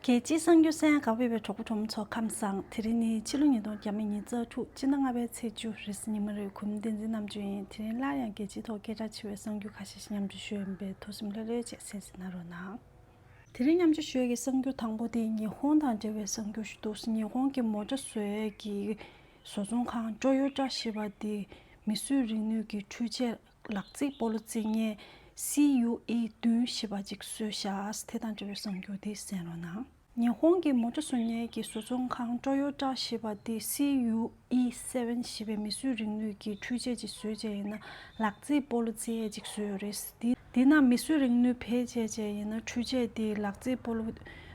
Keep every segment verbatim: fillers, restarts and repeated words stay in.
རྒྱལ་སྤྱིའི་གསར་འགྱུར་གསན་ག་པར་ཕེབས་པའི་གྲོགས་པོ་གྲོགས་མོ་ཚོ་ཁམས་བཟང་། དེ་རིང་ནི་ཕྱི་ལོ་ཉིས་སྟོང་ཉི་ཤུ་རྩ་དྲུག་སྤྱི་ཟླ་ལྔ་པའི་ཚེས་བཅུ་རེས་ཉི་མ་རེད། གུས་མོ་བསྟན་འཛིན་རྣམ་དཔྱོད་ཡིན། དེ་རིང་སླར་ཡང་རྒྱལ་སྤྱིའི་ཐོག་སྐད་གྲགས་ཆེ་བའི་གསར་འགྱུར་ཁ་ཤས་ཤིག་མཉམ་སྤྱོད་ཞུ་ཡ་ཡིན་པས་ཐུགས་སེམས་ལྷོད་ལྷོད་བྱས་གསན་གཟིགས་གནང་རོགས་གནང་། དེ་རིང་མཉམ་སྤྱོད་ཞུ་ཡ་གི་གསར་འགྱུར་དང་པོ་དེ་ཉི་ཧོང་དང་འབྲེལ་བའི་གསར་འགྱུར་ཞིག་འདུག་ཉི་ཧོང་གི་མོ་ཊ་བཟོ་ཡ་གི་བཟོ་ཚོང་ཁང་ཀྲོ་ཡོ་ཊ་ཞེས་པ་དེ་མིས་བཟོས་རིག་ནུས་ཀྱི་འཕྲུལ་ཆས་ལག་རྩེད་སྤོ་ལོ་རྩེད་མཁན་སི་ཡུ་ཨི་བདུན་ཞེས་པ་ཅིག་བཟོས་བཞག་དེ་དང་འབྲེལ་བའི་གསར་འགྱུར་དེ་གསན་རོགས་གནང་། ཉི་ཧོང་གི་མོ་ཊ་བཟོ་མཁན་གྱི་བཟོ་ཚོང་ཁང་ཀྲོ་ཡོ་ཊ་ཞེས་པ་དེ་སི་ཡུ་ཨི་སེ་ཝེན་ཞེས་པའི་མིས་བཟོས་རིག་ནུས་ཀྱི་འཕྲུལ་ཆས་ཅིག་བཟོས་བྱས་ཡིན་ན་ལག་རྩེད་སྤོ་ལོ་རྩེད་ཡས་ཅིག་བཟོས་ཡོད་རེད། དེ་དེ་ན་མིས་བཟོས་རིག་ནུས་བེད་སྤྱད་བྱས་ཡིན་ན་འཕྲུལ་ཆས་དེ་ལག་རྩེད་སྤོ་ལོ་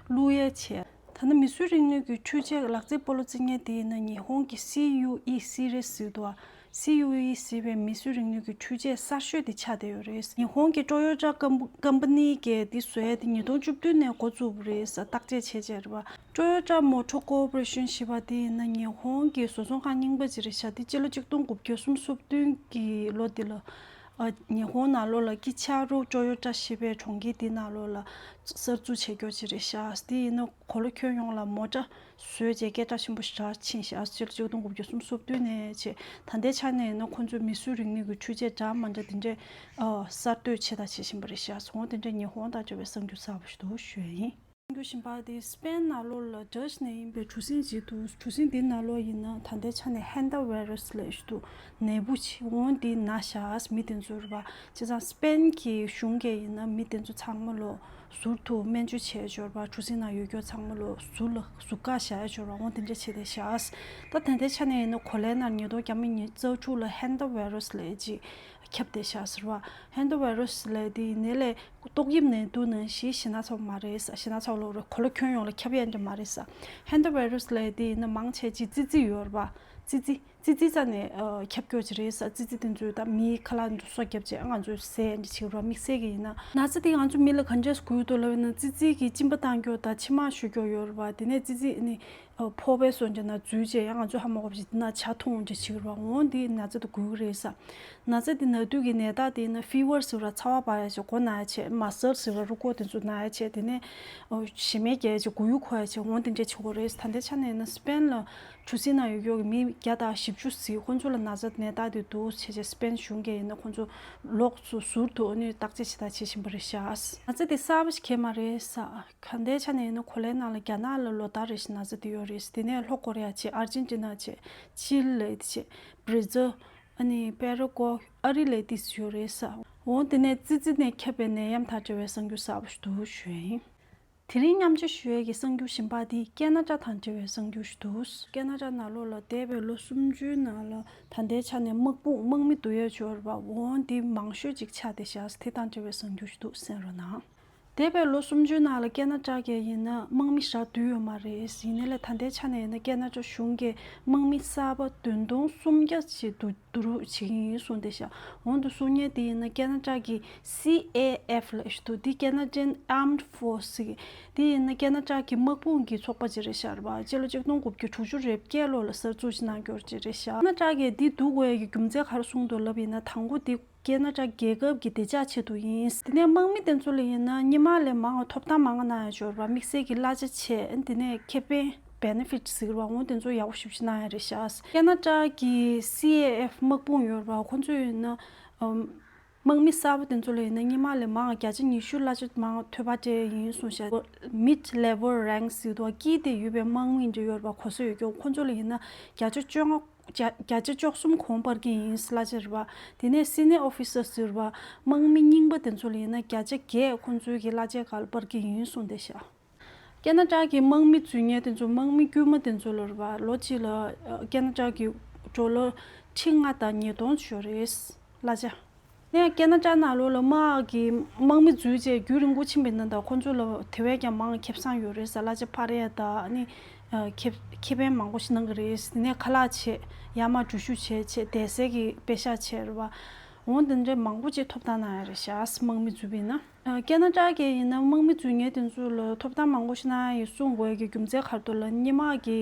བླུག་ཡས་བྱས། ད་ནི་མིས་བཟོས་རིག་ནུས་ཀྱི་འཕྲུལ་ཆས་ལག་རྩེད་སྤོ་ལོ་རྩེད་མཁན་དེ་ཡིན་ན་ཉི་ཧོང་གི་སི་ཡུ་ཨི་སི་རེད་ཟེར་འདུག་བ། སི་ཡུ་ཨི་ཟེར་བའི་མིས་བཟོས་རིག་ནུས་ཀྱི་འཕྲུལ་ཆས་གསར་ཤོས་དེ་ཆགས་བསྡད་ཡོད་རེད། ཉི་ཧོང་གི་ཀྲོ་ཡོ་ཊ་ཀམ་ཀམ་པ་ནི་གིས་འདི་བཟོ་ཡས་དེ་ཉིས་སྟོང་བཅུ་བདུན་ནས་འགོ་བཙུགས་པ་རེད། བརྟག་དཔྱད་བྱས་བྱས་རེད་བ། ཀྲོ་ཡོ་ཊ་མོ་ཊོར་ཀོར་པོ་རེ་ཤོན་ཞེས་པ་དེ་ཡིན་ན་ཉི་ཧོང་གི་བཟོ་ཚོང་ཁང་རྙིང་པ་ཅིག་རེད་ཤག་དེ་སྤྱི་ལོ་གཅིག་སྟོང་དགུ་བརྒྱ་སུམ་ཅུ་སོ་བདུན་གྱི་ལོ་དེ་ལ་ཨ་ཉི་ཧོང་ནང་ལོགས་ལ་ཀི་ཆ་རུ་ཀྲོ་ཡོ་ཊ་ཞེས་པའི་གྲོང་ཁྱེར་དེ་ནང་ལོགས་ལ་གསར་འཛུགས་བྱས་རྒྱུ་ཅིག་རེད་ཤག་དེ་ཡིན་ན་གོ་ལ་ཁྱོན་ཡོངས་ལ་མོ་ཊ་བཟོས་རྗེས་སྐད་གྲགས་ཆེན་པོ་ཞེ་དྲག་ཕྱིན་ཤག་སྤྱི་ལོ་གཅིག་སྟོང་དགུ་བརྒྱ་སུམ་ཅུ་སོ་བདུན་ནས་བྱས། ད་ལྟའི་ཆ་ནས་ཡིན་ན་ཁོང་ཚོས་མིས་བཟོས་རིག་ནུས་ཀྱི་འཕྲུལ་ཆས་འདྲ་མ་འདྲ་དེ་འདྲས་ཨ་གསར་གཏོད་བྱས་དང་བྱེད་བཞིན་པ་རེད་ཤག་འོ་དེ་འདྲས་ཉི་ཧོང་དང་འབྲེལ་བའི་གསར་འགྱུར་གསར་པ་ཞིག་འདུག་ཞུ་ཡ་ཡིན། གསར་འགྱུར་གཞན་པ་དེ་སི་པེན་ནང་ལོགས་ལ་ཌཆ་ནས་ཡིན་པའི་གྲུ་གཟིངས་ཅིག་འདུག་གྲུ་གཟིངས་འདི་ནང་ལོགས་ཡིན་ན་ད་ལྟའི་ཆ་ནས་ཧན་ཌ་བྷའི་རུ་སི་ལབ་ཡས་ཅིག་འདུག་ནད་འབུ་ཅིག་འོ་འདི་ན་ཤག་མི་དེ་ཚོ་རེད་པ། བྱས་ཙང་སི་པེན་གྱི་གཞུང་གིས་ཡིན་ན་མི་དེ་ཚོ་ཚང་མ་ལོ་ཟུར་དུ་སྨན་བཅོས་བྱས་ཡོད་རེད་པ། གྲུ་གཟིངས་ནང་ཡོད་རྒྱུ་ཚང་མ་ལོ་ཟུར་ལ་ཟུར་བཀག་བཞག་ཡོད་རེད་པ། འོ་དེ་འདྲ་བྱས་བསྡད་ཤག་ད་ད་ལྟའི་ཆ་ནས་ཡིན་ན་གོ་ལའི་ནང་ཉིས་སྟོང་ཉི་ཤུ་རྩ་དྲུག་ལ་ཧན་ཌ་བྷའི་རུ་སི་ལབ་ཡས་ཅིག་ཁྱབ་བསྡད་ཤག་ཟེར་བ། ཧན་ཌ་བྷའི་རུ་སི་ལབ་ཡས་དེ་ཡིན་ནའི་ལས་ཏོག་དབྱིབས་ནད་དུག་ནང་བཞིན་ཞེད་སྣང་ཚ་པོ་མ་རེད་ཟེར། ཞེད་སྣང་ཚ་པོ་ལབ་རེད། གོ་ལ་ཁྱོན་ཡོངས་ལ་ཁྱབ་ཡས་འདྲ་མ་རེད་ཟེར། ཧན་ཌ་བྷའི་རུ་སི་ལབ་ཡས་དེ་ཡིན་ན་མང་ཆེ་ཅིག་ཙི་ཙི་ཡོད་རེད་པ། ཙི་ཙི་ཙི་ཙི་རྩ་ནས་ཨ་ཁྱབ་སྐྱོ་ཅིག་རེད་ཟེར། ཙི་ཙི་དེ་ཚོས་ད་མིའི་ཁ་ལག་འདི་ཚོ་སོ་བརྒྱབ་བྱས་ང་ཚོས་ཟས་འདི་བྱེད་རེད་པ། དམིགས་བསལ་གྱི་ཡིན་ན་ན་ཚ་དེ་ང་ཚོ་མི་ལ་ག་འདྲས་འགོས་འདུག་ལབ་ཡིན་ན་ཙི་ཙི་གིས་གཅིན་པ་བཏང་སྐྱོ་དང་མཆི་མ་གཞུ་སྐྱོ་ཡོད་རེད་པ། དེ་ནས་ཙི་ཙི་ནི་ཨ་ཕོར་པའི་སོ་འདྲ་ན་འཛུལ་བྱས་ཡང་ང་ཚོས་ཧ་མ་གོ་བ་ཞིག་དེ་ན་ཇ་འཐུང་འདྲ་བྱེད་རེད་པ། འོ་འདི་ན་ཚ་དེ་འགོས་ཀྱི་རེད་ཟེར། ན་ཚ་འདི་ན་དུས་ཀྱི་ནད་རྟགས་དེ་ཡིན་ན་ཕི་ཝར་ཟེར་བ་ཚ་བ་འབར་ཡ་བྱས། མགོ་ན་ཡ་བྱས། མ་སལ་ཟེར་བ་རུས་ཁོག་དེ་ཚོ་ན་ཡ་བྱས། དེ་ནས་ཨོ་ཞེ་མེར་རྒྱག་ཡ་བྱས། མགོ་ཡུ་འཁོར་ཡ་བྱས། འོ་དེ་འདྲས་བྱེད་ཀྱི་རེད། ད་ལྟའི་ཆ་ནས་ཡིན་ན་སི་པེན་ལ་གྲུ་གཟིངས་ནང་ཡོད་ཡོད་ཀྱི་མི་བརྒྱ་དང་བཞི་བཅུ་ཟིན། ཁོང་ཚོ་ལ་ན་ཚ་ནད་རྟགས་དེ་འདུག་བྱས་བྱས། སི་པེན་གཞུང་གིས་ཡིན་ན་ཁོང་ཚོ་ལོགས་སུ་ཟུར་དུ་ཨ་ནི་བརྟག་དཔྱད་བྱེད་དང་བྱེད་བཞིན་པ་རེད་ཤག་ན་ཚ་དེ་གསར་པ་ཞིག་གང་མ་རེད་ཟེར། ད་ལྟའི་ཆ་ནས་ཡིན་ན་གོ་ལའི་ནང་ལ་རྒྱ་ནག་ལ་ལོ་ལྟར་རེ་བཞིན་ན་ཚ་དེ་ཡོད་རེད། དེ་ནས་ལྷོ་ཀོ་རི་ཡ་བྱས། ཨར་ཇེན་ཊི་ན་བྱས། ཅི་ལི་བྱས། བྷི་ར་ཛིལ། ཨ་ནི་པེ་ར་ཀོ། ཨ་རི་ལ་དེ་ཚོ་ཡོད་རེད་ཟེར། འོ་དེ་ནས་ཙི་ཙི་ནས་ཁྱབ་པའི་ནད་ཡམས་དང་འབྲེལ་བའི་གསར་འགྱུར་གསར་པ་ཞིག་འདུག་ཞུ་ཡ་ཡིན། དེ་རིང་མཉམ་སྤྱོད་ཞུ་ཡས་ཀྱི་གསར་འགྱུར་གཞན་པ་དེ་ཀེ་ན་ཌ་དང་འབྲེལ་བའི་གསར་འགྱུར་ཞིག་འདུག་ཀེ་ན་ཌ་ནང་ལོགས་ལ་འདས་པའི་ལོ་སུམ་ཅུའི་ནང་ལ་ད་ལྟའི་ཆ་ནས་དམག་དཔུང་དམག་མི་བསྡུ་ཡས་ཅིག་ཡོད་རེད་པ། འོ་འདི་མང་ཤོས་ཅིག་ཆགས་བསྡད་ཤག་དེ་དང་འབྲེལ་བའི་གསར་འགྱུར་ཞིག་འདུག་གསན་རོགས་གནང་། འདས་པའི་ལོ་སུམ་ཅུའི་ནང་ལ་ཀེ་ན་ཌ་གིས་ཡིན་ན་དམག་མི་ཞེ་དྲག་བསྡུས་ཡོད་མ་རེད། ཡིན་ནའི་ལས་ད་ལྟའི་ཆ་ནས་ཡིན་ན་ཀེ་ན་ཌ་གཞུང་གིས་དམག་མི་གསར་པ་བདུན་སྟོང་སུམ་བརྒྱ་ཞིག་བསྡུ་བསྡུ་རུབ་བྱེད་ཀྱི་ཡིན་གསུངས་བསྡད་ཤག་འོ་འདི་གསུང་མཁན་དེ་ཡིན་ན་ཀེ་ན་ཌ་གི་སི་ཨེ་ཨེཕ་ལབ་ཡས་ཅིག་འདུག་དེ་Canadian Armed Force ཟེར་གི། དེ་ཡིན་ན་ཀེ་ན་ཌ་གི་དམག་དཔུང་གི་ཚོགས་པ་ཅིག་རེད་ཤག་རེད་པ། སྤྱི་ལོ་གཅིག་སྟོང་དགུ་བརྒྱ་དྲུག་ཅུ་རེ་བརྒྱད་ལོ་ལ་གསར་འཛུགས་ཤིག་གནང་རྒྱུ་ཅིག་རེད་ཤག་ཀེ་ན་ཌ་གིས་འདི་བསྡུ་དགོས་ཡས་ཀྱི་རྒྱུ་མཚན་ག་རེ་གསུངས་འདུག་ལབ་ཡིན་ན། དང་པོ་འདི་ཀེ་ན་ཌ་རྒྱལ་ཁབ་ཀྱི་བདེ་འཇགས་ཆེད་དུ་ཡིན། དེ་ནས་དམག་མི་དེ་ཚོ་ལ་ཡིན་ན་སྔོན་མ་ལས་མང་བ་ཐོབ་ཐང་མང་བ་གནང་ཡ་ཅིག་ཡོད་རེད་པ། དམིགས་བསལ་གྱི་གླ་ཆ་བྱས། དེ་ནས་ཁེ་ཕན་benefit ཟེར་བ་འོ་དེ་ཚོ་ཡག་པོ་ཞེ་པོ་ཅིག་གནང་ཡ་རེད་ཤག་ཀེ་ན་ཌ་གི་སི་ཨེ་ཨེཕ་དམག་དཔུང་ཡོད་རེད་པ། ཁོ་ཚོ་ཡིན་ན་ཨམ་དམག་མི་གསར་པ་དེ་ཚོ་ལ་ཡིན་ན་སྔོན་མ་ལས་མང་བ་བརྒྱ་ཆ་ཉི་ཤུ་གླ་ཆ་མང་བ་ཐོབ་པ་སྤྲད་ཡིན་གསུངས་ཤག Mid level rank ཟེར་དུས་དཀྱིལ་དེ་ཡོད་པའི་དམག་མི་འདྲ་ཡོད་རེད་པ། གོ་ས་ཡོད་རྒྱུ་ཁོ་ཚོ་ལ་ཡིན་ན་བརྒྱ་ཆ་བཅོ་ལྔ། བརྒྱ་བརྒྱ་ཆ་བཅུ་གསུམ་གོང་སྤར་གྱི་ཡིན་གླ་ཆ་རེད་པ། དེ་ནས་senior officer ཟེར་བ་དམག་མི་རྙིང་པ་དེ་ཚོ་ལ་ཡིན་ན་བརྒྱ་ཆ་བརྒྱད་ཁོང་ཚོའི་གི་གླ་ཆའི་སྒང་ལ་སྤར་གྱི་ཡིན་གསུངས་བསྡད་ཤག་ཀེ་ན་ཌ་གི་དམག་མི་འཛུལ་མཁན་དེ་ཚོ་དམག་མི་དཀྱུས་མ་དེ་ཚོ་ལ་རེད་པ། ལོ་གཅིག་ལ་ཨ་ཀེ་ན་ཌ་གི་ཌོ་ལར་ཁྲི་ལྔ་དང་ཉིས་སྟོང་ཡོད་རེད། གླ་ཆ། ནས་ཀེ་ན་ཌ་ནང་ལོགས་ལ་དམག་གི་དམག་མི་འཛུལ་རྗེས་རྒྱུན་རིང་པོ་ཕྱིན་པ་ཡིན་ན་ད་ཁོང་ཚོ་ལ་དེ་བས་ཀྱང་མང་བའི་ཁེ་བཟང་ཡོད་རེད་ཟེར། གླ་ཆ་འཕར་ཡས་དང་ཨ་ནི་ཁེ་ཁེ་ཕན་མང་པོ་ཞིག་གནང་གི་རེད། དེ་ནས་ཁ་ལག་བྱས། ཡར་མར་འགྲུལ་བཞུད་བྱས་བྱས། བསྡད་སའི་གི་པེ་ཤག་བྱས་རེད་པ། འོ་དེ་འདྲའི་མང་པོ་ཅིག་ཐོབ་ཐང་གནང་ཡ་རེད་ཤག་དམག་མི་འཛུལ་བ་ཡིན་ན། ཨ་ཀེ་ན་ཌ་གིས་ཡིན་ན་དམག་མི་འཛུལ་མཁན་དེ་ཚོ་ལ་ཐོབ་ཐང་མང་པོ་ཞིག་གནང་ཡ་ཡིན་གསུང་དགོས་ཀྱི་རྒྱུ་མཚན་ག་རེ་འདུག་ལབ་ན། སྔོན་མ་གི་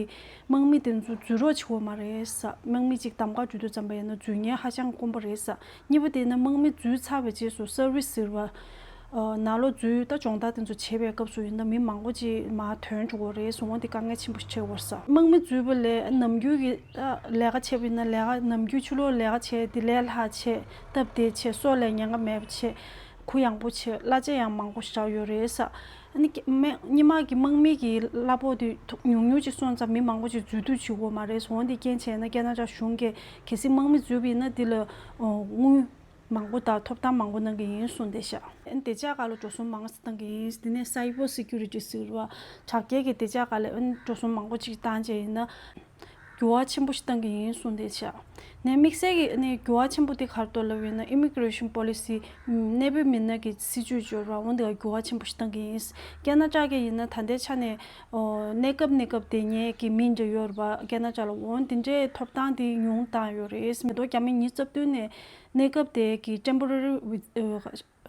དམག་མི་དེ་ཚོ་འཛུལ་རོགས་བྱེད་དགོས་མ་རེད་ཟེར། དམག་མི་གཅིག་གདམ་ག་འགྲོ་དུས་ཙམ་པ་ཡིན་ན་འཛུལ་མཁན་ཧ་ཅང་དཀོན་པོ་རེད་ཟེར། གཉིས་པ་དེ་ཡིན་ན་དམག་མི་འཛུལ་ཚར་བའི་རྗེས་སུ་སར་བིས་ཟེར་བ་ ནང་ལོགས་འཛུལ་ད་སྦྱོང་བརྡར་དེ་ཚོ་བྱེད་པའི་སྐབས་སུ་ཡིན་ན་མི་མང་པོ་ཅིག་མར་ཐོན་འགྲོ་གི་རེད། སོང་དེ་དཀའ་ངལ་ཆེན་པོ་ཞིག་འཕྲད་ཀྱི་ཡོད་རེད་ས། དམག་མི་འཛུལ་བ་ལས་ནམ་རྒྱུན་གྱི་ད་ལས་ཀ་བྱེད་པ་ཡིན་ན་ལས་ཀ་ནམ་རྒྱུན་ཕྱི་ལོགས་ལས་ཀ་བྱས་དེ་ལས་སླ་བྱས་སྟབས་བདེ་བྱས་སྲོག་ལ་ཉེན་ཁ་མེད་པ་བྱས་གུ་ཡངས་པོ་བྱས་གླ་ཆ་ཡང་མང་པོ་ཞིག་རག་ཡོད་རེད་ས། ཨ་ནི་སྨན་སྔོན་མ་གི་དམག་མི་གི་གླ་ཕོགས་དེ་ཐོ་ཉུང་ཉུང་ཅིག་སོང་ཙང་མི་མང་པོ་ཅིག་འཛུལ་སྡོད་བྱེད་དགོས་མ་རེད། འོན་ཏེ་རྐྱེན་བྱས་ན་ཁེ་ན་ཌ་གཞུང་གིས་གལ་སྲིད་དམག་མི་འཛུལ་བ་ཡིན་ན་དེ་ལ་དངུལ་མང་པོ་དང་ཐོབ་ཐང་མང་པོ་གནང་གི་ཡིན་གསུངས་བསྡད་ཤག་ཨ་ནི་བདེ་འཇགས་སྒང་ལ་འགྲོ་སོང་མང་ཙམ་བཏང་གི་ཡིན། དེ་ནས་Cyber Security ཟེར་བ་དྲ་རྒྱའི་གི་བདེ་འཇགས་སྒང་ལ་ཨ་ནི་འགྲོ་སོང་མང་པོ་ཅིག་བཏང་བྱས་ཡིན་ན། འགྱུར་བ་ཆེན་པོ་ཞིག་བཏང་གི་ཡིན་གསུངས་བསྡད་ཤག་ནས་དམིགས་བསལ་གྱི་ནས་འགྱུར་བ་ཆེན་པོ་དེ་ག་རེ་འདུག་ལབ་ཡོད་ན་Immigration Policy གནས་སྤོས་མི་སྣ་གི་སྲིད་ཇུས་སྦྱོར་བ་འོན་ཏེ་འགྱུར་བ་ཆེན་པོ་ཞིག་བཏང་གི་ཡིན། ཁེ་ན་ཌ་གི་ཡིན་ན་ད་ལྟའི་ཆ་ནས་གནས་སྐབས་གནས་སྐབས་དེ་ཉལ་གྱི་མི་འདྲ་ཡོད་རེད་པ། ཁེ་ན་ཌ་ལ་འོན་དེ་འདྲའི་ཐོབ་ཐང་དེ་ཉུང་བཏང་ཡོད་རེད། མི་ཐོག་རྒྱ་མི་ཉིས་རྩ་བདུན་ནས་གནས་སྐབས་དེ་གི་temporary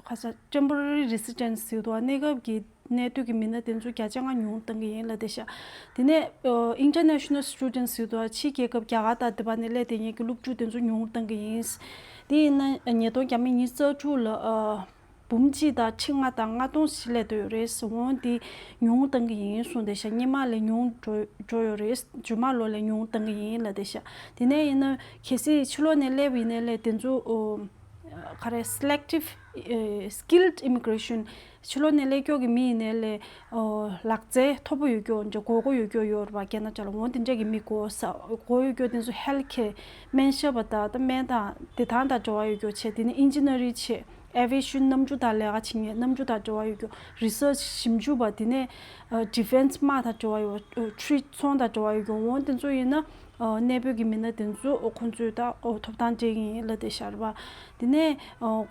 ཁ་ས་temporary residence ཟེར་དུས་གནས་སྐབས་ཀྱི་གནས་སྡོད་ཀྱི་མི་སྣ་དེ་ཚོ་བརྒྱ་ཆ་ལྔ་ཉུང་བཏང་གི་ཡིན་ལབ་བསྡད་ཤག་དེ་ནས་international students ཟེར་དུས་ཕྱིའི་རྒྱལ་ཁབ་རྒྱ་གར་དང་དེ་བ་ནས་སླེབས་བསྡད་མཁན་གྱི་སློབ་ཕྲུག་དེ་ཚོ་ཉུང་བཏང་གི་ཡིན། དེ་ཡིན་ན་ཉིས་སྟོང་ཉི་ཤུ་རྩ་དྲུག་ལ་འབུམ་གཅིག་དང་ཁྲི་ལྔ་དང་ལྔ་སྟོང་ཞིག་སླེབས་བསྡད་ཡོད་རེད། འོན་ཏེ་ཉུང་བཏང་གི་ཡིན་གསུངས་བསྡད་ཤག་སྔོན་མ་ལས་ཉུང་འགྲོ་འགྲོ་ཡོད་རེད། རྗེས་མ་ལོ་ལས་ཉུང་བཏང་གི་ཡིན་ལབ་བསྡད་ཤག་དེ་ནས་ཡིན་ན་གལ་སྲིད་ཕྱི་ལོགས་ནས་སླེབས་ཡིན་ནའི་ལས་དེ་ཚོ་ག་རེ་selective skilled immigration ཕྱི་ལོགས་ནས་སླེབས་སྐྱོ་གི་མི་ཡིན་ནའི་ལས་ལག་རྩལ་མཐོ་པོ་ཡོད་སྐྱོ་འདྲ་དགོས་མཁོ་ཡོད་སྐྱོ་ཡོད་རེད་པ། ཁེ་ན་ཌ་ལ་འོན་དེ་འདྲ་གི་མི་དགོས་ས་དགོས་ཡོད་སྐྱོ་དེ་ཚོ་health care སྨན་ཞབས་པ་དང་ད་སྨན་དང་བདེ་ཐང་དང་འབྲེལ་བ་ཡོད་སྐྱོ་བྱས། དེ་ནས་engineering བྱས། aviation གནམ་གྲུ་དང་ལས་ཀ་བྱེད་མཁན་གནམ་གྲུ་དང་འབྲེལ་བ་ཡོད་སྐྱོ། research ཞིབ་འཇུག་པ། དེ་ནས་defence དམག་དང་འབྲེལ་བ་ཡོད་ཁྲི་ཚོང་དང་འབྲེལ་བ་ཡོད་སྐྱོ། འོན་དེ་ཚོ་ཡིན་ན་གནས་སྤོས་ཀྱི་མི་སྣ་དེ་ཚོ་ཁོང་ཚོས་ད་ཐོབ་ཐང་སྤྲད་ཀྱི་ཡིན་ལབ་བསྡད་ཤག་རེད་པ། དེ་ནས་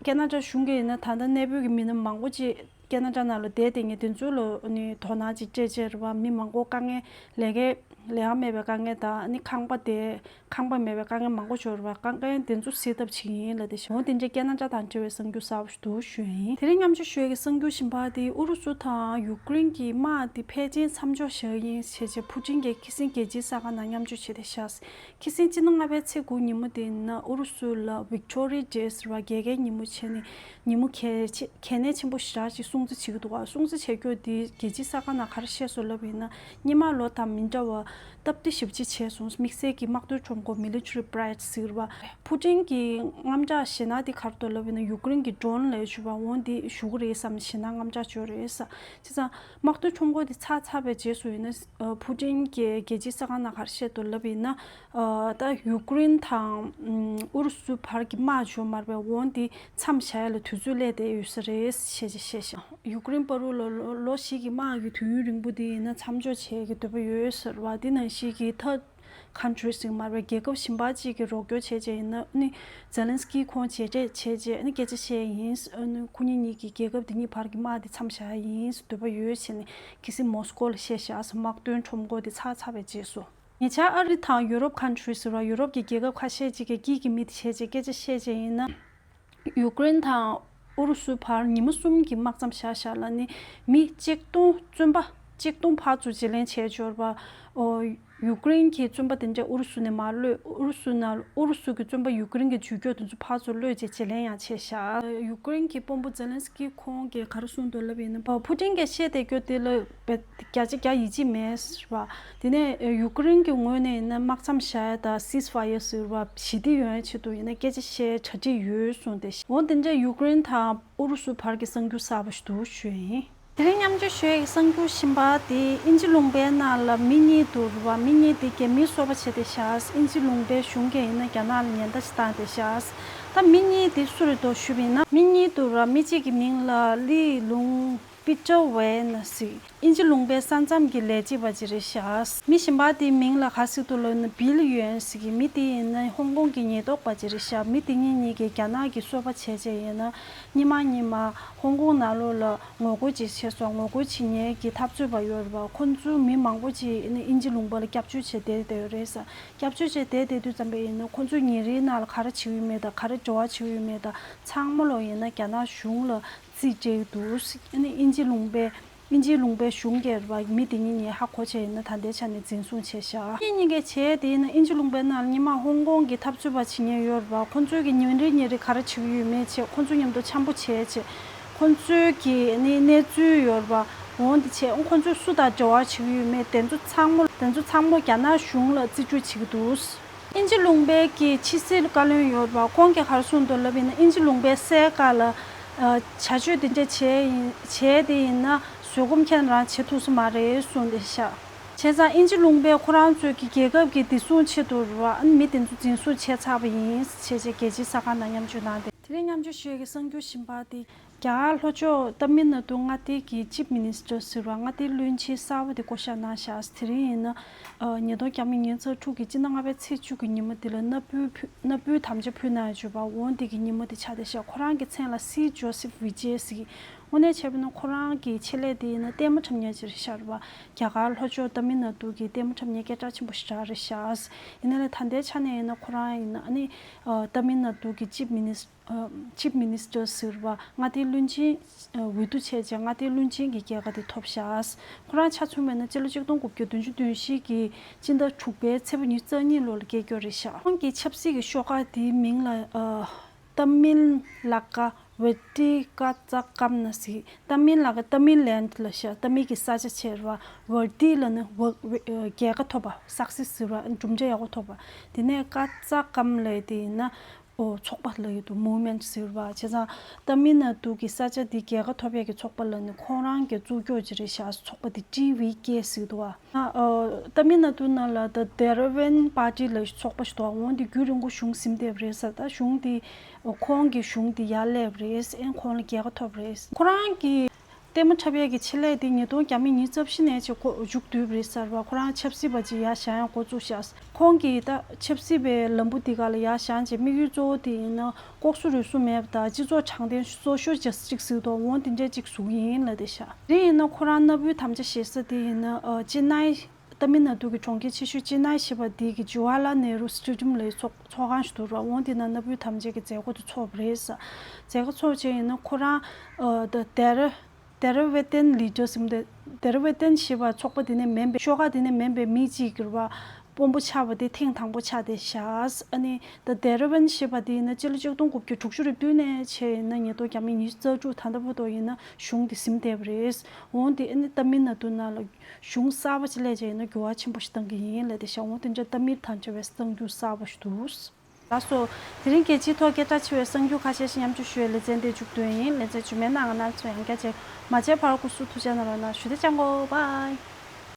ཁེ་ན་ཌ་གཞུང་གིས་ཡིན་ན་ད་ལྟ་གནས་སྤོས་ཀྱི་མི་སྣ་མང་པོ་ཅིག་ཁེ་ན་ཌ་ནང་ལ་བསྡད་བསྡད་མཁན་དེ་ཚོ་ལ་ནི་དོ་སྣང་ཅིག་སྤྲད་བྱས་རེད་པ། མི་མང་པོ་དཀའ་ངལ་ལས་ཀའི་ལས་ཀ་མེད་པའི་དཀའ་ངལ་དང་ནི་ཁང་པ་དེ་ཁང་པ་མེད་པའི་དཀའ་ངལ་མང་པོ་ཡོད་རེད་པ། དཀའ་ངལ་དེ་ཚོ་སེལ་ཐབས་བྱེད་ཀྱི་ཡིན་ལབ་བསྡད་ཤག་འོན་དེ་འདྲའི་ཁེ་ན་ཌ་དང་འབྲེལ་བའི་གསར་འགྱུར་གསར་པ་ཞིག་འདུག་ཞུ་ཡིན། དེ་རིང་མཉམ་ཞུགས་ཞུ་ཡས་ཀྱི་གསར་འགྱུར་གཞན་པ་དེ་ཨུ་རུ་སུ་དང་ཡུཀ་རེན་གྱི་དམག་དེ་ཕལ་ཆེར་མཚམས་འཇོག་བྱ་གི་ཡིན་ཞེས་བྱས་ཕུ་ཀྲིན་གྱིས་ཁ་སང་རྒྱལ་སྤྱིའི་གསར་ཁང་ནང་མཉམ་ཞུགས་བྱས་ཏེ་བཞག་ཁ་སང་སྤྱི་ཟླ་ལྔ་པའི་ཚེས་དགུ་ཉིན་མོ་དེ་ཡིན་ན་ཨུ་རུ་སུ་ལ་Victory Day ཟེར་བ་རྒྱལ་ཁའི་ཉིན་མོ་བྱས་ནས་ཉིན་མོ་གལ་ཆེ་གལ་གནད་ཆེན་པོ་ཞེ་དྲག་ཅིག་སྲུང་བརྩི་བྱེད་ཀྱི་འདུག་ག་སྲུང་བརྩི་བྱེད་རྒྱུ་དེ་རྒྱལ་སྤྱིའི་གསར་ཁང་ནང་ག་རེ་བཤད་སོང་ལབ་ཡིན་ན་སྔོན་མ་ལོ་དང་མི་འདྲ་བར་སྟབས་བདེ་ཞེ་པོ་ཅིག་བྱས་སོང་། དམིགས་བསལ་གྱི་དམག་དོན་ཁྲོམ་སྐོར་Military Pride ཟེར་བ། ཕུ་ཀྲིན་གྱི་དངངས་སྐྲག་ཞེད་སྣང་དེ་ག་རེ་འདུག་ལབ་ཡིན་ན་ཡུཀ་རེན་གྱི་drone ལས་ཞུ་བ་འོང་དེ་ཞུ་གི་རེད་བསམ་ཞེད་སྣང་དངངས་སྐྲག་བྱོས་རེད་ས། བྱས་ཙང་དམག་དོན་ཁྲོམ་སྐོར་དེ་ཚར་ཚར་བའི་རྗེས་སུ་ཡིན་ན་ཕུ་ཀྲིན་གྱིས་རྒྱལ་སྤྱིའི་གསར་ཁང་ནང་ག་རེ་བཤད་འདུག་ལབ་ཡིན་ན། ད་ཡུཀ་རེན་དང་ཨུ་རུ་སུ་བར་གྱི་དམག་ཞུ་མར་བའི་འོང་དེ་མཚམས་བཞག་ཡ་ལ་དུས་ཚོད་སླེབས་བསྡད་ཡོད་ས་རེད་ཞེས་བཤད་ཤག་ཡུཀ་རེན་བར་དུ་ལ་ལོ་ལོ་བཞི་གི་དམག་གི་དུས་ཡུན་རིང་པོ་དེ་ཡིན་ན་མཚམས་འཇོག་བྱེད་ཀྱི་འདོད་པ་ཡོད་ཟེར་བ་དེ་ནང་བཞིན་གྱི་third countries ཡིན་མར་བའི་རྒྱལ་ཁབ་གཞན་པ་གཅིག་གིས་རོགས་སྐྱོར་བྱས་རྗེས་ཡིན་ན་ནི་ཛེ་ལན་སི་ཀི་ཁོང་མཇལ་འཕྲད་བྱས་རྗེས་ནི་སྐད་ཆ་བཤད་ཡིན། ཁོ་གཉིས་གཉིས་ཀྱི་རྒྱལ་ཁབ་དེ་གཉིས་བར་གྱི་དམག་དེ་མཚམས་བཞག་ཡིན་འདོད་པ་ཡོད་ཟེར་ནས་གལ་སྲིད་མོ་སི་ཀོ་ལ་བཤད་ཤག་དམག་དོན་ཁྲོམ་སྐོར་དེ་ཚར་ཚར་བའི་རྗེས་སུ། ཉེ་ཆར་ཨ་རི་དང་ཡུ་རོབ་countries ཟེར་བ་ཡུ་རོབ་ཀྱི་རྒྱལ་ཁབ་ཁ་ཤས་ཅིག་གིས་དཀྱིལ་གྱི་མི་དེ་བྱས་རྗེས་སྐད་ཆ་བཤད་རྗེས་ཡིན་ན། ཡུཀ་རེན་དང་ཨུ་རུ་སུ་བར་ཉིན་མོ་གསུམ་གྱི་དམག་མཚམས་བཞག་བཞག་ལ་ནི་མི་གཅིག་སྟོང་བཙོན་པ་གཅིག་སྟོང་ཕར་ཚུར་བརྗེ་ལེན་བྱས་འབྱོར་བ། ཨོ། ཡུཀ་རེན་གྱི་བཙོན་པ་དེ་འདྲ་ཨུ་རུ་སུ་ནས་མར་གློད། ཨུ་རུ་སུ་ནང་ཨུ་རུ་སུ་གྱི་བཙོན་པ་ཡུཀ་རེན་གྱི་ཇུས་སྐྱོར་དེ་ཚོ་ཕར་ཚུར་གློད་རྗེས་བརྗེ་ལེན་ཡང་བྱས་བཞག་ཡུཀ་རེན་གྱི་དཔོན་པོ་ཛེ་ལན་སི་ཀི་ཁོང་གིས་ག་རེ་གསུངས་འདུག་ལབ་ཡིན་ན། ཕུ་ཀྲིན་གྱིས་བཤད་བསྡད་རྒྱུ་དེ་ལ་བརྒྱ་ཆ་བརྒྱ་ཡིད་ཆེས་མེད་ཟེར་བ། དེ་ནས་ཡུཀ་རེན་གྱི་ངོས་ནས་ཡིན་ན་དམག་མཚམས་བཞག་ཡ་དང་ceasefire ཟེར་བ་ཞི་བདེ་ཡོང་ཡ་ཆེད་དུ་ཡིན་ན་སྐད་ཆ་བཤད་གྲ་སྒྲིག་ཡོད་གསུངས་ཏེ། འོ་དེ་འདྲ་ཡུཀ་རེན་དང་ཨུ་རུ་སུ་བར་གྱི་གསར་འགྱུར་གསར་པ་ཞིག་འདུག་ཞུས་ཡིན། དེ་རིང་མཉམ་སྤྱོད་ཞུ་ཡའི་གསར་འགྱུར་གཞན་པ་དེ་དབྱིན་ཇི་ལུང་པའི་ནང་ལ་མི་གཉིས་འདུག་རེད་བ། མི་གཉིས་དེ་རྒྱ་མིའི་སོ་པ་བྱས་ཏེ་བཞག་དབྱིན་ཇི་ལུང་པའི་གཞུང་གིས་ཡིན་ན་རྒྱ་ནག་ལ་ཉེན་བརྡ་ཞིག་བཏང་སྟེ་བཞག་ད་མི་གཉིས་དེ་སུ་རེད་འདུག་ཞུས་པ་ཡིན་ན། མི་གཉིས་འདུག་ར། མི་གཅིག་གི་མིང་ལ་ལི་ལུང་པི་ཀྲོ་ཝེ་ན་ཟེར། དབྱིན་ཇི་ལུང་པའི་ས་མཚམས་ཀྱི་ལས་བྱེད་པ་ཅིག་རེད་ཤག་མི་གཞན་པ་དེའི་མིང་ལ་ག་ཟེར་འདུག་ལབ་ན་བིལ་ཡོན་ཟེར་གྱི་མི་དེ་ཡིན་ན་ཧོང་ཀོང་གི་ཉེན་རྟོག་པ་ཅིག་རེད་ཤག་མི་དེ་གཉིས་གཉིས་ཀྱིས་རྒྱ་ནག་གི་སོ་པ་བྱས་བྱས་ཡིན་ན་སྔོན་མ་སྔོན་མ་ཧོང་ཀོང་ནང་ལོགས་ལ་ངོ་རྒོལ་ཅིག་བྱས་སོང་། ངོ་རྒོལ་བྱེད་མཁན་གྱི་འཐབ་རྩོད་པ་ཡོད་རེད་པ། ཁོང་ཚོའི་མི་མང་པོ་ཅིག་ཨ་ནི་དབྱིན་ཇི་ལུང་པ་ལ་སྐྱབས་བཅོལ་བྱས་བསྡད་བསྡད་ཡོད་རེད་ས། སྐྱབས་བཅོལ་བྱས་བསྡད་བསྡད་དུས་ཙམ་པ་ཡིན་ན་ཁོང་ཚོའི་ཉིན་རེའི་ནང་ལ་ག་རེ་བྱེད་ཀྱི་ཡོད་མེད་དང་ག་རེ་འབྲེལ་བ་བྱེད་ཀྱི་ཡོད་མེད་དང་ཚང་མ་ལོག་ཡིན་ན་རྒྱ་ནག་གཞུང་ལ་རྩིས་སྤྲད་ཀྱི་འདུག་ཨ་ནི་དབྱིན་ཇི་ལུང་པའི་དབྱིན་ཇིའི་ལུང་པའི་གཞུང་སྒེར་བ་མི་དེ་གཉིས་གཉིས་ཧ་གོ་བྱས་ཡིན་ན་ད་ལྟའི་ཆ་ནས་འཛིན་བཟུང་བྱས་བཞག་གཉིས་གཉིས་ཀའི་བྱས་དེ་ཡིན་ན་དབྱིན་ཇི་ལུང་པའི་ནང་ལ་སྔོན་མ་ཧོང་ཀོང་གི་འཐབ་རྩོད་པ་བྱེད་མཁན་ཡོད་རེད་བ། ཁོང་ཚོའི་གི་ཉིན་རེ་ཉིན་རེ་ག་རེ་བྱེད་ཀྱི་ཡོད་མེད་བྱས་ཁོང་ཚོའི་མཉམ་དུ་འཆམ་པོ་བྱས་བྱས་ ཁོ་ཚོའི་གི་ནི་གནས་ཚུལ་ཡོད་རེད་པ། འོ་འདི་བྱས་ཁོ་ཚོས་སུ་དང་འབྲེལ་བ་བྱེད་ཀྱི་ཡོད་མེད་དེ་ཚོ་ཚང་མ་དེ་ཚོ་ཚང་མ་རྒྱ་ནག་གཞུང་ལ་རྩིས་སྤྲོད་བྱེད་ཀྱི་འདུག་དབྱིན་ཇི་ལུང་པའི་གི་ཕྱི་སྲིད་བཀའ་བློན་ཡོད་རེད་པ། ཁོང་གིས་ག་རེ་གསུངས་འདུག་ལབ་ཡིན་ན། དབྱིན་ཇི་ལུང་པའི་སའི་བཀའ་ལ་ཨ་བྱ་སྤྱོད་དེ་འདྲ་བྱས་ཡིན་བྱས་དེ་ཡིན་ན་བཟོད་སྒོམ་ཁྱེད་རང་བྱེད་ཐུབ་ས་མ་རེད་གསུངས་ཏེ་ཤག་བྱས་ཙང་དབྱིན་ཇི་ལུང་པས་ཁོ་རང་ཚོའི་གི་རྒྱལ་ཁབ་ཀྱི་བདེ་སྲུང་ཆེད་དུ་རེད་པ། ཨ་ནི་མི་དེ་ཚོ་འཛིན་བཟུང་བྱས་ཚར་བ་ཡིན་བྱས་བྱས་རྒྱལ་སྤྱིའི་གསར་ཁང་ནང་མཉམ་སྤྱོད་གནང་སྟེ། དེ་རིང་མཉམ་སྤྱོད་ཞུ་ཡས་ཀྱི་གསར་འགྱུར་གཞན་པ་དེ། རྒྱ་གར་ལྷོ་ཕྱོགས་ཏ་མིལ་ནཱ་ཏུ་མངའ་སྡེ་གི་ཅིབ་མི་ནིས་ཊར་ཟེར་བ་མངའ་སྡེའི་བློན་ཆེན་གསར་པ་དེ་བསྐོ་བཞག་གནང་བཞག་དེ་རིང་ཡིན་ན། ཨ་ཉིས་སྟོང་ཉི་ཤུ་རྩ་དྲུག་གི་སྤྱི་ཟླ་ལྔ་པའི་ཚེས་བཅུ་གི་ཉིན་མོ་དེ་ལ་མནའ་བོའི་ཕུ་མནའ་བོའི་དམ་བཅའ་ཕུལ་གནང་ཡོད་པ། འོ་འདི་གི་ཉིན་མོ་དེ་ཆགས་བསྡད་ཤག་ཁོ་རང་གི་མཚན་ལ་སི་ཇོ་སེབ་བི་ཇེ་ཟེར་གི། དངོས་གནས་བྱས་པ་ན་ཁོ་རང་གི་ཆེད་ལས་དེ་ཡིན་ན་ལྟད་མོ་འཁྲབ་མཁན་ཅིག་རེད་ཤག་རེད་པ། རྒྱ་གར་ལྷོ་ཕྱོགས་ཏ་མིལ་ནཱ་ཏུ་གི་ལྟད་མོ་འཁྲབ་མཁན་སྐད་གྲགས་ཆེན་པོ་ཞེ་དྲག་རེད་ཤག་ཡིན་ན་ལས་ད་ལྟའི་ཆ་ནས་ཡིན་ན་ཁོ་རང་ཡིན་ན་ཨ་ནི་ཨ་ཏ་མིལ་ནཱ་ཏུ་གི་ཅིབ་མི་ནིས་ཨ་ཅིབ་མི་ནིས་ཊར་ཟེར་བ་མངའ་སྡེའི་བློན་ཆེན་ཨ་འོས་བསྡུ་བྱས་རྗེས་མངའ་སྡེའི་བློན་ཆེན་གྱི་རྒྱལ་ཁ་དེ་ཐོབ་ཤག་ཁོ་རང་ཆ་མཚོན་པ་ཡིན་ན་སྤྱི་ལོ་གཅིག་སྟོང་དགུ་བརྒྱ་བདུན་ཅུ་དོན་བཞི་གི་སྤྱི་ཟླ་དྲུག་པའི་ཚེས་པ་ཉི་ཤུ་རྩ་གཉིས་ལོ་ལ་སྐྱེས་ཡོད་རེད་ཤག་ཁོང་གི་ཆབ་སྲིད་ཀྱི་ཤོག་ཁག་དེའི་མིང་ལ་ཨ་ཏ་མིལ་ལ་ཀ་ཝེ་ཏི་ཀ་ཙ་ཀམ་ན་ཟེར། ཏ་མིལ་ལ་ཀ་ཏ་མིལ་ལན་ལ་ཤག་ཏ་མིལ་གྱི་ས་ཆ་བྱས་རེད་པ། ཝེ་ཏི་ལབ་ན་ཝེ་ཝེ་ཨ་རྒྱལ་ཁ་ཐོབ་པ། སག་སེ་སི་ཟེར་བ། གྲུབ་འབྲས་ཡག་པོ་ཐོབ་པ། དེ་ནས་ཀ་ཙ་ཀམ་ལབ་དེ་ཡིན་ན་ཨོ་ཚོགས་པ་ལབ་ཡོད་འདུག་མུབ་མེན་ཊི་ཟེར་བ། བྱས་ཙང་ཏ་མིལ་ནཱ་ཏུ་གི་ས་ཆ་འདི་རྒྱལ་ཁ་ཐོབ་ཡས་ཀྱི་ཚོགས་པ་ལབ་ནས་ཁོང་རང་གིས་བཙུགས་རྒྱུ་ཅིག་རེད་ཤག་ཚོགས་པ་འདི་ཊི་ཝི་ཀེ་ཟེར་འདུག་པ། ཨ་ཏ་མིལ་ནཱ་ཏུ་ནང་ལ་ད་དེ་ར་ཝན་པར་ཊི་ལབ་ཚོགས་པ་ཞིག་འདུག་འོ་འདི་རྒྱུན་རིང་པོ་གཞུང་ཟིན་བསྡད་པ་རེད་ཟེར། ད་གཞུང་འདི་ཁོང་གི་གཞུང་འདི་ཡར་སླེབས་པ་རེད། ཨེ་ཁོང་ལ་རྒྱལ་ཁ་ཐོབ་པ་རེད། ཁོ་རང་གི་ལྟད་མོ་འཁྲབ་ཡས་ཀྱི་ཆེད་ལས་དེ་ཉིས་སྟོང་ཉི་ཤུ་རྩ་བཞི་ནས་བྱས་ཁོ་མཇུག་བསྡུས་པ་རེད་ཟེར་བ། ཁོ་རང་ཆབ་སྲིད་པ་ཅིག་ཡར་བཞེངས་ཡས་འགོ་བཙུགས་ཤག་ཁོང་གིས་ད་ཆབ་སྲིད་པའི་ལམ་བུ་འདི་ག་ལ་ཡར་བཞེངས་རྗེས་དམིགས་ཡུལ་གཙོ་བོ་དེ་ཡིན་ན་ལྐོག་ཟ་རུལ་སུངས་མེད་པ་དང་སྤྱི་ཚོགས་དྲང་བདེན། སོ་ཤལ་ཇ་སི་ཊི་སི་ཟེར་དུས་འོ་འདི་འདྲས་ཅིག་བཟོ་གི་ཡིན་ལབ་བསྡད་ཤག་དེ་ཡིན་ན་ཁོ་རང་མནའ་བོའི་དམ་བཅའ་བཞེས་ས་དེ་ཡིན་ན་ཨ་ཅེ་ནའི། ཏ་མིལ་ནཱ་ཏུ་གི་གྲོང་ཁྱེར་ཆེ་ཤོས་ཅེ་ནའི་ཞེས་པ་འདི་གི་ཇ་ཝ་ཧར་ལལ་ནེ་རུ་སི་ཊེ་ཌི་ཡམ་ལབ་ཚོགས་ཚོགས་ཁང་ཞིག་འདུག་ར། འོ་འདི་ནང་མནའ་བོའི་དམ་བཅའ་གི་མཛད་སྒོ་དེ་ཚོགས་པ་རེད་ཟེར། མཛད་སྒོ་ཚོགས་རྗེས་ཡིན་ན་ཁོ་རང་ཨ་ད་དེ་ར་དེ་ར་ཝེ་ཏན་ལི་ཌར་ཟེར་མི་འདུག་དེ་ར་ཝེ་ཏན་ཞེས་པ་ཚོགས་པ་དེ་ནས་མིན་པའི་ཤོག་ཁག་དེ་ནས་མིན་པའི་མི་གཅིག་གིས་ར་དཔོན་པོ་ཆགས་པ་དེ་ཐེངས་དང་པོ་ཆགས་བསྡད་ཤག་ཨ་ནི་ད་དེ་ར་ཝན་ཞེས་པ་དེ་ཡིན་ན་སྤྱི་ལོ་ཆིག་སྟོང་དགུ་བརྒྱ་དྲུག་ཅུ་རེ་བདུན་ནས་བྱས་ཡིན་ན་ཉིས་སྟོང་ཉི་ཤུ་རྩ་དྲུག་ད་ལྟ་བར་དུ་ཡིན་ན་གཞུང་དེ་ཟིན་བསྡད་པ་རེད། འོ་འདི་ཨ་ནི་ཏ་མིལ་ནཱ་ཏུ་ནང་ལ་གཞུང་གསར་པ་ཅིག་སླེབས་བྱས་ཡིན་ན་འགྱུར་བ་ཆེན་པོ་ཞིག་གཏང་གི་ཡིན་ལབ་བསྡད་ཤག་འོ་དེ་འདྲ་ཏ་མིལ་དང་འབྲེལ་བའི་གསར་འགྱུར་གསར་པ་ཞིག་འདུག་ལགས་སོ། དེ་རིང་རྒྱལ་སྤྱིའི་ཐོག་སྐད་གྲགས་ཆེ་བའི་གསར་འགྱུར་ཁ་ཤས་ཤིག་མཉམ་སྤྱོད་ཞུ་བའི་ལེ་ཚན་དེ་མཇུག་བསྡུས་ཡིན། ལེ་ཚན་རྗེས་མའི་ནང་ང་རང་ཚོ་ཡང་བསྐྱར་མཇལ། མ་མཇལ་བར་སྐུ་གཟུགས་ཐུགས་ཅག་གནང་རོགས་གནང་། ཞུ་བདེ་ཅང་གོ། བྷའི།